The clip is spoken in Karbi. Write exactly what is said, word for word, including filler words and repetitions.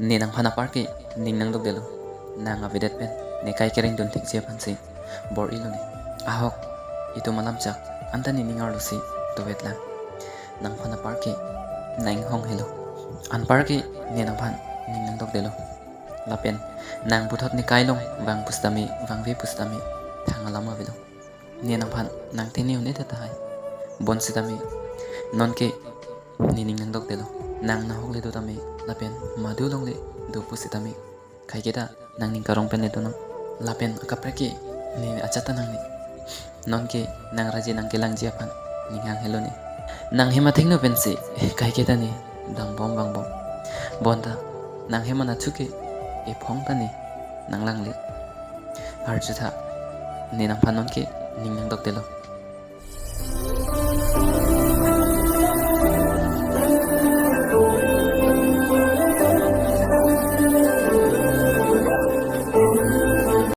Ne nangphan apar ke ning nangdokdelo. Nang avedet pen ne kai kereng dun thekji aphansi bor-ilo ne. Ahok, itum alam chak, anta ne ning arlosi dovetlang. Nangphan apar ke nang inghong helo. Anpar ke ne nangphan ning nangdokdelo. Lapen nang puthot ne kai along vang pusitame, vangve pusitame thang alam avelo. Ne nangphan nangtene un-edet tahai. Bonsitame nonke ne ning nangdokdelo. Nang nahok le do tame lapen madu along le do pusitame, kaiketa nangning karong pen le do nang. Lapen akaprek ke ne ajat ta nangne. Nonke nang raje nangkelangji aphan ning hang helo ne. Nang hem athengno pensi kaiketa ne dambom vangbom. Bonta nang hem anatthu ke ephong ta ne nanglangle. Arjutha, ne nangphan nonke ning nangdokdelo.